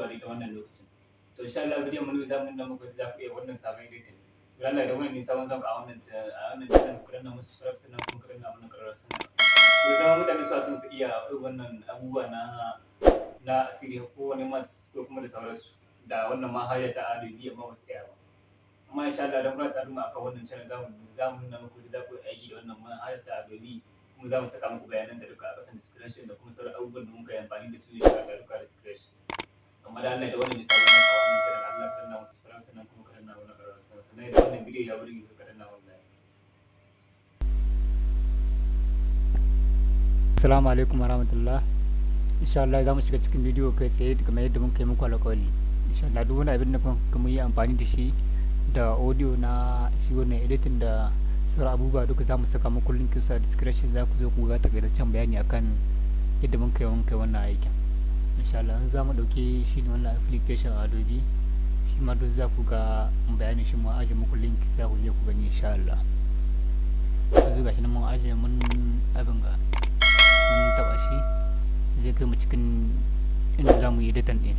abubuwa da wannan lokacin. To insha Allah bidiyon mu za mu nuna muku yadda za ku iya wannan sabon editing. To Allah da wannan ne sabon zanku a wannan channel, ku danna musu subscribe, sannan kuma ku danna mana ƙararrawar sanarwa. To dama mutane suna son su iya irin wannan abubuwa na asiri ko wani mask ko kuma da sauransu da wannan manhaja ta Adobe, amma ba su iya ba. Amma insha Allah dan kuna tare mu akan wannan channel, za mu nuna muku yadda za ku yi aiki da wannan manhaja ta Adobe, kuma za mu saka muku bayanan da duka a ƙasan description, da kuma sauran abubuwan da muka yi amfani da su insha Allah duka a description. Amma da Allah da wannan ne sabon a wannan channel, Allah ka danna musu subscribe, sannan kuma ka danna wannan ƙararrawar sanarwa, sannan idan wannan bidiyo ya burge ka, ka danna wannan like. Assalamu alaikum warahmatullah. Insha Allah za mu shiga cikin bidiyo kai tsaye kamar yadda muka yi muku alƙawari. Insha Allah duk wani abin da kuma yi amfani da shi da audio na shi wannan editing da sauran abubuwa duka, za mu saka muku link su a description. Za ku zo ku ga takaitaccen bayani akan yadda muka yi wannan aikin. Insha Allah za mu ɗauki shi ne wannan application Adobe, shi ma duk za ku ga bayanin shi, mu aje muku link, za ku je ku gani insha Allah. Yanzu gashi nan mun aje, mun abin ga mun taɓa shi, zai kai mu cikin inda za mu yi editing ɗin.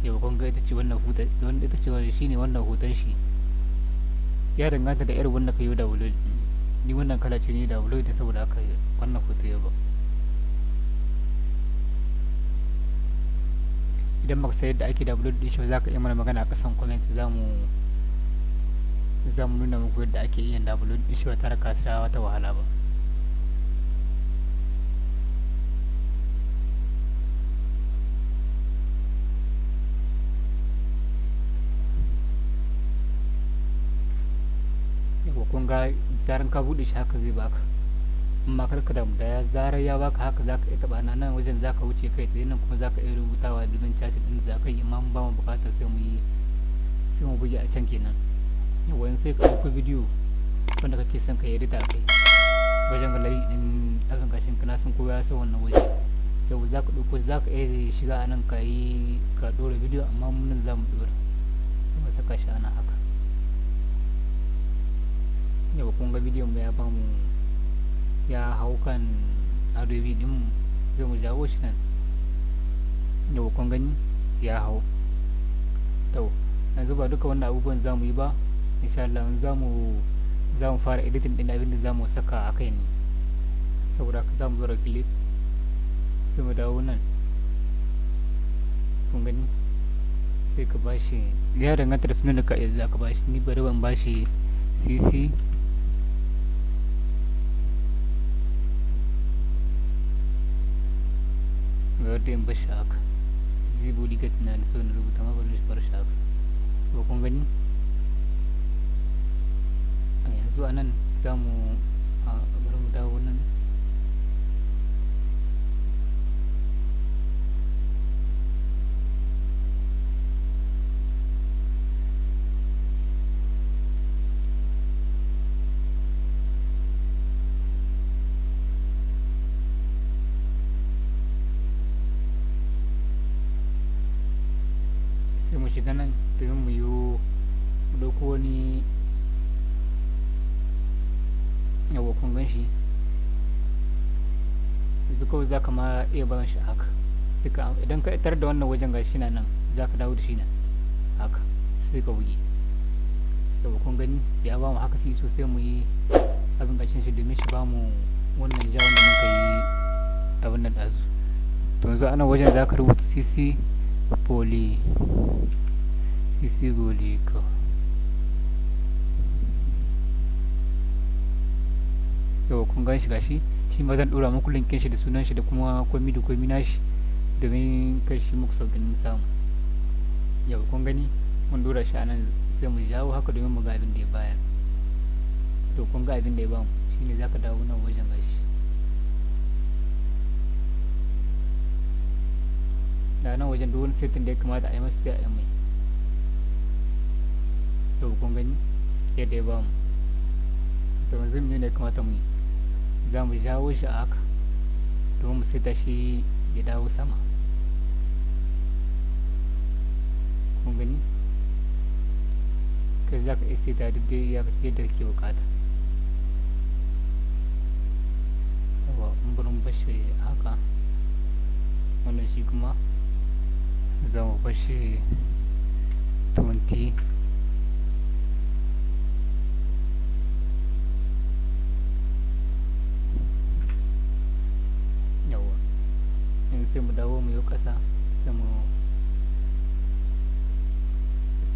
Yau kun ga ita ce wannan hoton, wanda ita ce wannan shine wannan hoton. Shi ya danganta da irin wanda ka yi download. Ni wannan kala ce ne download, saboda haka wannan hoto ya ba. Idan baka san yadda ake download din shi ba, za ka iya mana magana a ƙasan comment, za mu nuna muku yadda ake iya download din shi ba tare ka sha wata wahala ba. Yawwa, kun ga zaran ka buɗe shi haka zai baka, amma kar ka damu, da ya zarar ya baka haka, zaka iya taɓa nan wajen, zaka wuce kai tsaye. Nan kuma zaka iya rubutawa domin chatting ɗin da zaka yi, amma ba mu buƙatar, sai mu yi, sai mu buge a can kenan. Yawwa, yanzu sai ka ɗauko bidiyo wanda kake son ka yi edit a kai wajen gallery ɗin ɗakan gashin ka. Na san kowa ya san wannan waje. Yau za ka ɗauko, za ka iya shiga a nan ka yi ka ɗora bidiyo, amma mun nan za mu ɗora, sai mu saka shi a nan haka. Yau kun ga bidiyon mu ya bamu, ya hau kan Adobe ɗin mu, sai mu jawo shi nan. Yau kun gani ya hau. To yanzu ba duka wannan abubuwan za mu yi ba insha Allah. Za mu fara editing ɗin abin da za mu saka a kai ne. Saboda haka za mu zo click, sai mu dawo nan. Kun gani, sai ka bashi, ya danganta da sunan da ka iya za ka bashi. Ni bari ban bashi CC ga wadda in bashi haka. CC bodyguard na so na rubuta ma, bari bar shi haka ba. Kun gani, a yanzu a nan za mu bari mu dawo nan. Sai mu shiga nan domin mu yi mu ɗauko wani. Yawwa, kun gan shi. Yanzu kawai za ka ma iya barin shi haka. Sai ka idan ka tar da wannan wajen, gashi na nan, za ka dawo da shi nan haka, sai ka buge. Yawwa, kun gani ya ba mu haka. Sai so sai mu yi abin gashin shi domin shi ba mu wannan ja wanda muka yi abin nan ɗazu. To yanzu a nan wajen za ka rubuta CC poly, CC Goliko. Yau kun gan shi, gashi shi ma zan ɗora muku linkin shi da sunan shi da kuma komi da komi nashi domin kai shi muku sauƙin samu. Yau kun gani mun ɗora shi a nan, sai mu jawo haka domin mu ga abin da ya bayar. To kun ga abin da ya bamu shine zaka dawo nan wajen, gashi da nan wajen, duk wani setting da ya kamata a yi masa sai a yi mai. To kun gani yadda ya bamu. To yanzu mene ne ya kamata mu yi? Za mu jawo shi a haka domin mu saita shi ya dawo sama. Kun gani, kai za ka iya saita duk dai iyakaci yadda kake bukata. Yawwa, in bari mu bar shi haka. Wannan shi kuma Za mu bashi 20. Yawwa, yanzu sai mu dawo mu yi ƙasa, sai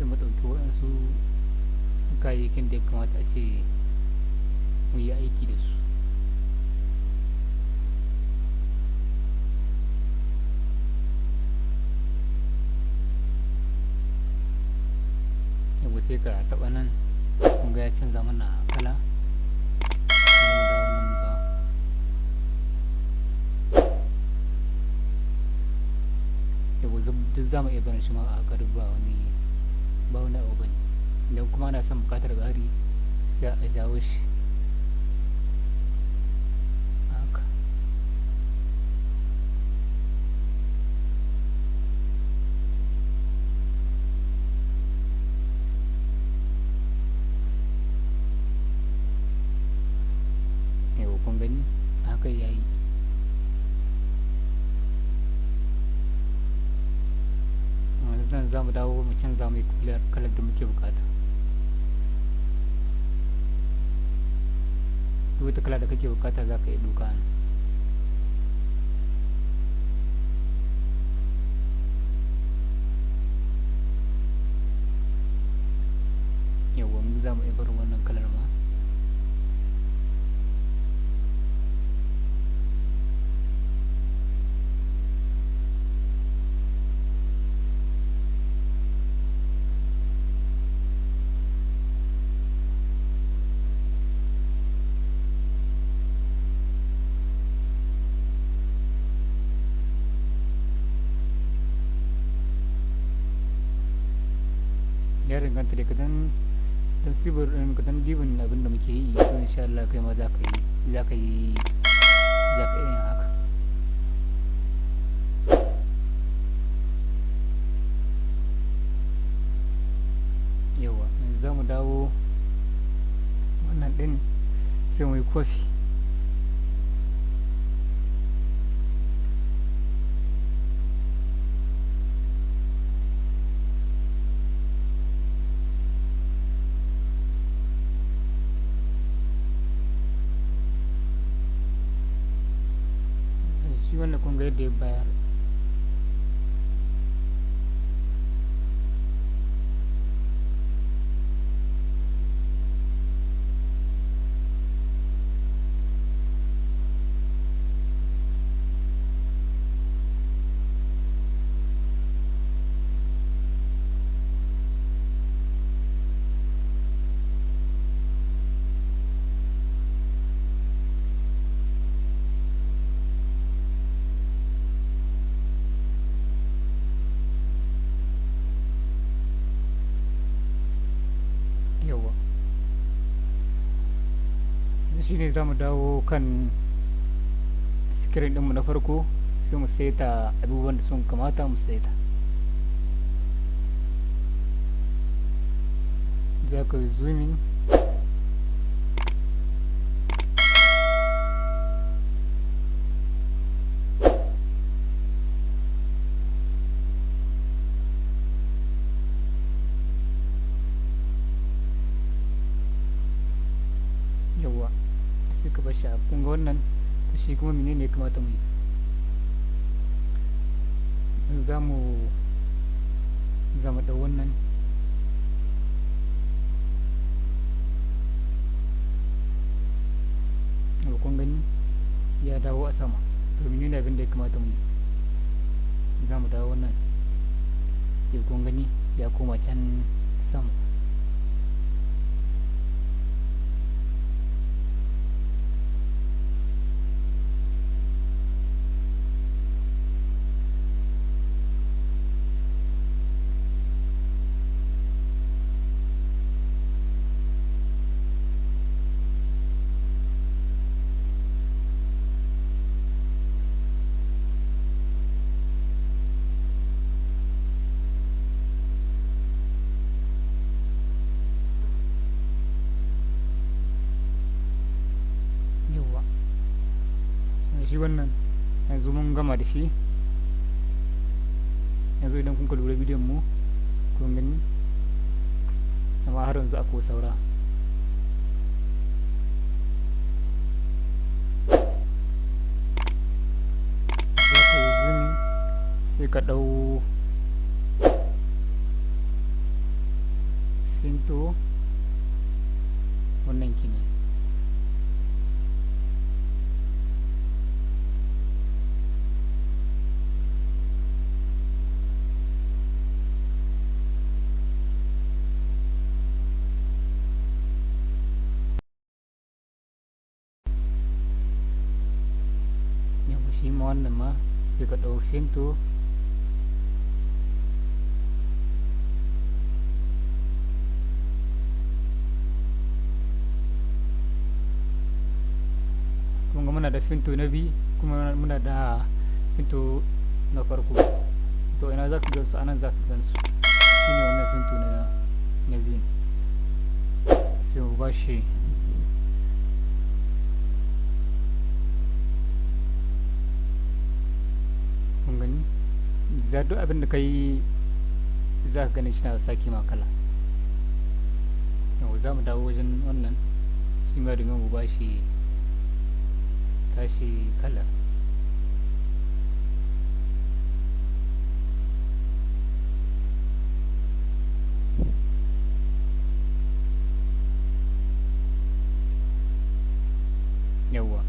mu ɗauki waɗansu kayayyakin da ya kamata a ce mu yi aiki da su. Yawwa, sai ka taɓa nan, kun ga ya canza mana kala. Bari mu dawo nan mu ga. Yawwa, duk za mu iya barin shi ma a haka, duk ba wani abu bane. Idan kuma ana son buƙatar ƙari, sai a jawo shi haka. Yawwa, kun gani haka yayi. Yanzu nan za mu dawo mu canza mai kalar da muke buƙata. Duk wata kala da kake buƙata za ka iya ɗauka nan. Yawwa, mu za mu iya barin wannan kalar ma. Ya danganta da kadan dan sibir ɗin kadan dibin abin da muke yi, so insha Allah kai ma za ka yi za ka yi za ka iya yin haka. Yawwa, yanzu za mu dawo wannan ɗin sai mu yi kwafi. Shi wannan kun ga yadda ya bayar. Yawwa, shi ne za mu dawo kan sikirin ɗinmu na farko, sai mu saita abubuwan da sun kamata mu saita. Za ka yi zooming. Yawwa, sai ka bar shi a kun ga wannan. To shi kuma menene ya kamata mu yi? Za mu ɗau wannan, yawwa, kun gani ya dawo a sama. To menene abin da ya kamata mu yi? Za mu dawo wannan, yau kun gani ya koma can sama. Yawwa, shi wannan yanzu mun gama da shi. Yanzu Yanzu idan kun lura bidiyon mu, kun gani, amma har yanzu akwai saura. Za ka yi zooming, sai ka ɗau finto wannan kenan. Yawwa, shi ma wannan ma sai ka ɗau finto. Kun ga muna da finto na biyu, kuma muna da finto na farko. To ina za ka gansu? Anan za ka gansu, shine wannan finto na biyu. Sai mu ba shi kun gani, za duk abin da ka yi za ka gani shi na sake ma kala. Yau za mu dawo wajen wannan shi ma domin mu ba shi tashi kala. Yawwa,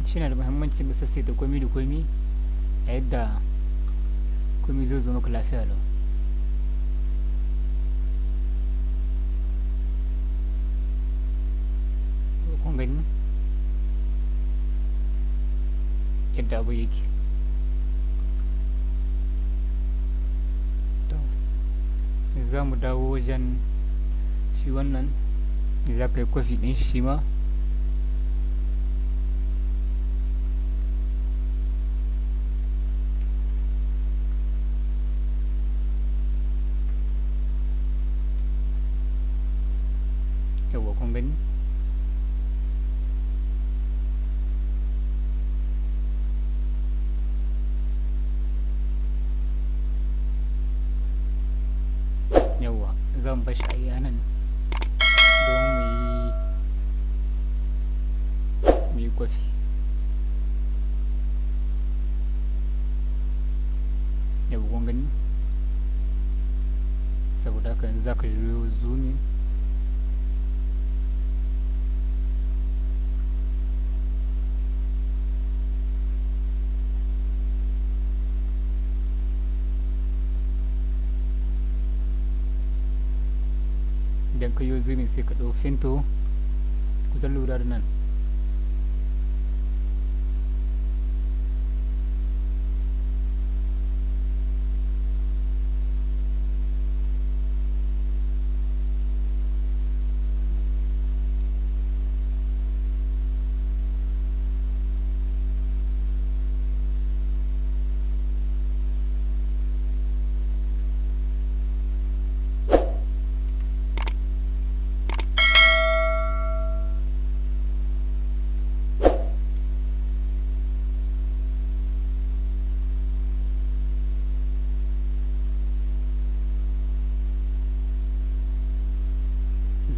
shi na da muhimmanci mu sassaita komi da komi a yadda komi zai zo maka lafiya lau. To kun gani yadda abu yake. To za mu dawo wajen shi wannan, za ka yi kwafi ɗin shi ma. Yawwa, kun gani. Yawwa, za mu bashi a iya nan don mu yi kwafi. Yawwa, kun gani. Saboda haka yanzu za ka juyo zooming. Idan ka yi zooming, sai ka ɗau finto kusan lura da nan.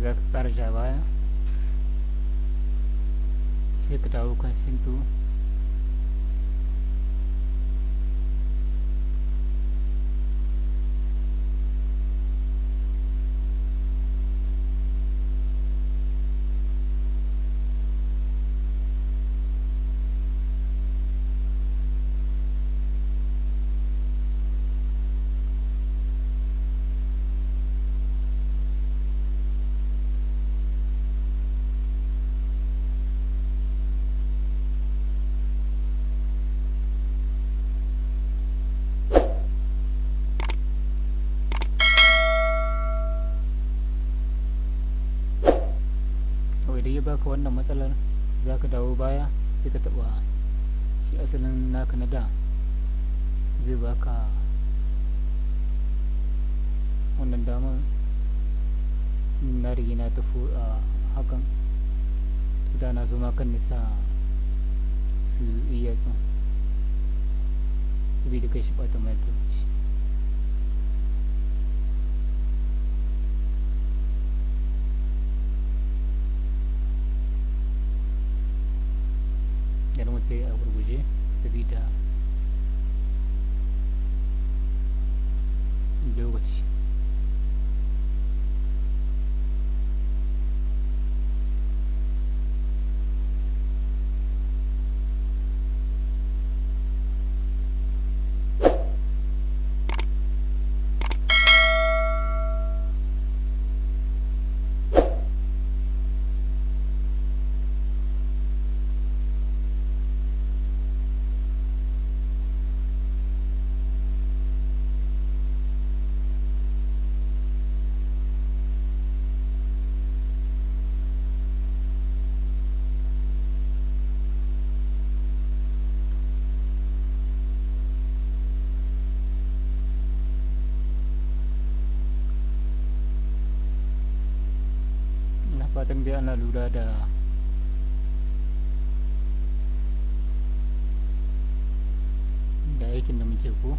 Za ka ƙara ja baya, sai ka dawo kan finto. To idan ya baka wannan matsalar, za ka dawo baya, sai ka taɓa shi asalin naka na da, zai baka Wannan damar na rige na tafi a hakan. To da na so ma kan nisa su iya tsun saboda kai shi ɓata mai lokaci. Bari mu tayi a gurguje sabida lokaci. Ina fatan dai ana lura da aikin da muke ko.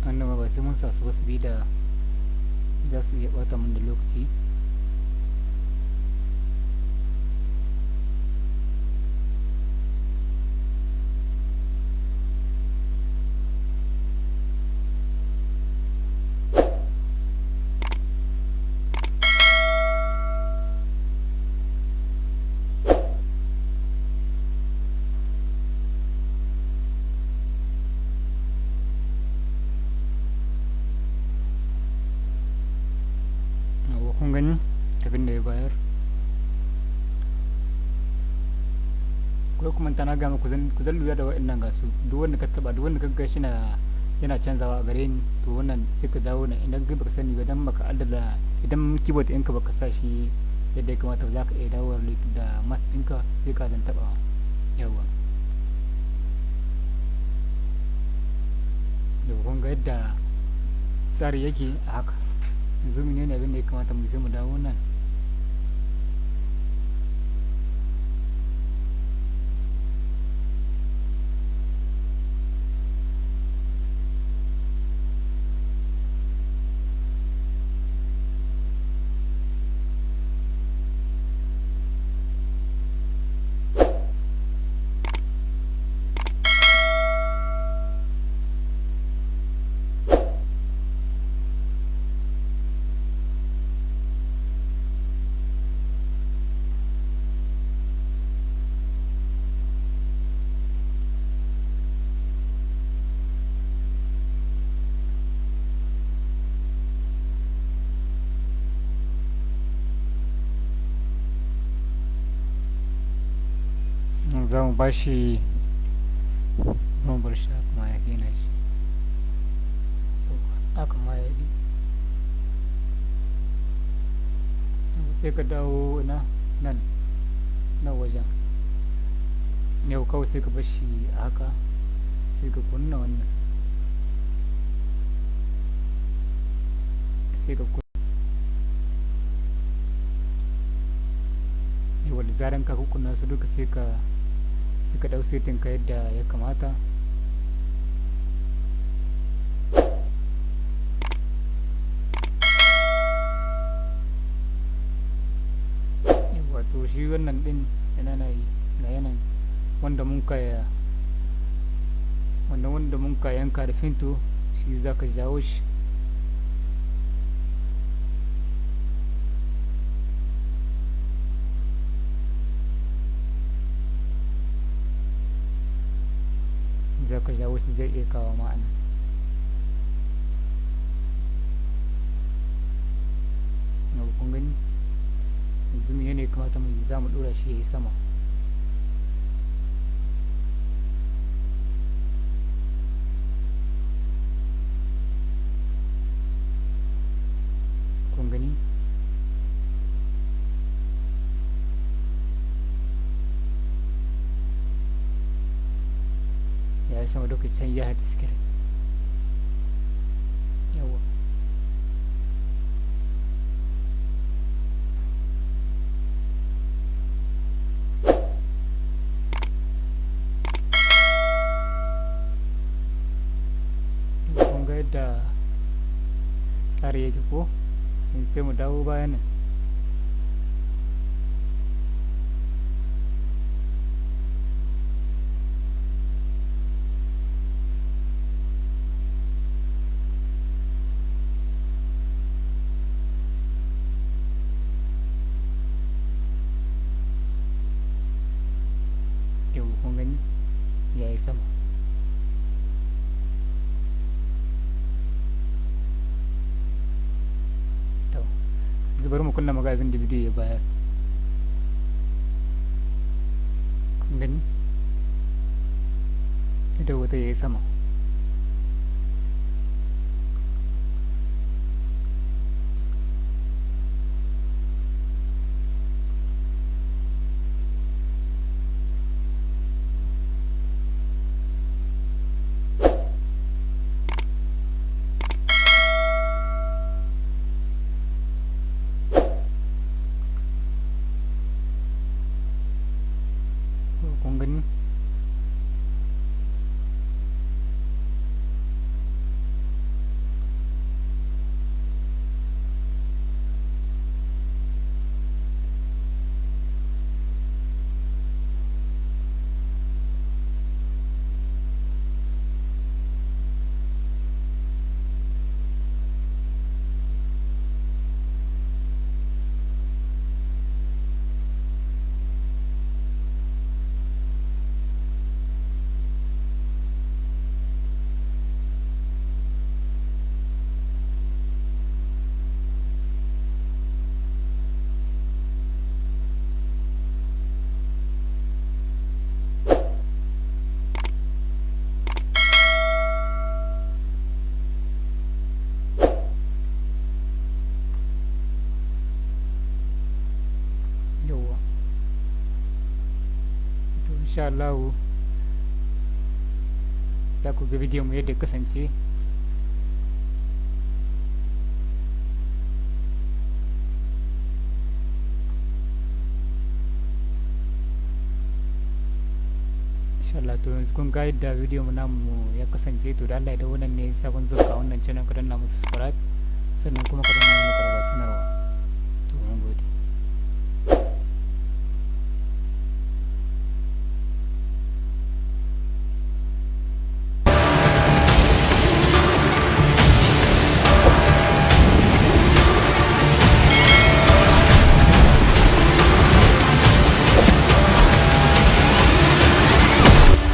Wannan ma ba sai mun sa su ba sabida za su iya ɓata mun da lokaci. Yawwa kun gani abin da ya bayar. Ko kuma ta na gaya muku ku zan lura da waɗannan gasu, duk wanda ka taɓa, duk wanda ka ga shi na yana canzawa a gare ni, to wannan sai ka dawo nan. Idan kai baka sani ba, idan baka addada, idan keyboard ɗinka baka sa shi yadda ya kamata ba, za ka iya dawowa da mouse ɗinka sai ka zan taɓawa. Yawwa. Yawwa kun ga yadda tsari yake a haka. Yanzu menene abin da ya kamata mu sai mu dawo nan. Za mu ba shi, mu bar shi haka ma ya fi na shi, haka ma ya fi. Sai ka dawo na nan na wajen yau, kawai sai ka bar shi a haka, sai ka kunna wannan, sai ka kunna. Yau da zaran ka kukkunna su duka, sai ka ɗau setting ka yadda ya kamata. Yawwa, to shi wannan ɗin ina na yi ga yanan wanda mun ka yanka da pen tool, shi za ka jawo shi. Za ka jawo shi, zai iya kawo ma'ana. Yau kun gani, yanzu mene ne kamata mu yi? Za mu ɗora shi ya yi sama. Kun gani, ya yi sama duka, can ya haɗa screen. Yawwa. Kun ga yadda tsari yake ko? Yanzu sai mu dawo baya nan. Yau kun gani, ya yi sama. To yanzu bari mu kunna mu ga abin da bidiyo ya bayar. Kun gani yadda wata ya yi sama. Kun gani. Yauwa, to insha Allah za ku ga bidiyon mu yadda ya kasance. Insha Allah. To yanzu kun ga yadda bidiyon mu namu ya kasance. To da Allah, da wannan ne sabon zuwa wannan channel, ka danna musu subscribe, sannan kuma ka danna mana ƙararrawar sanarwa.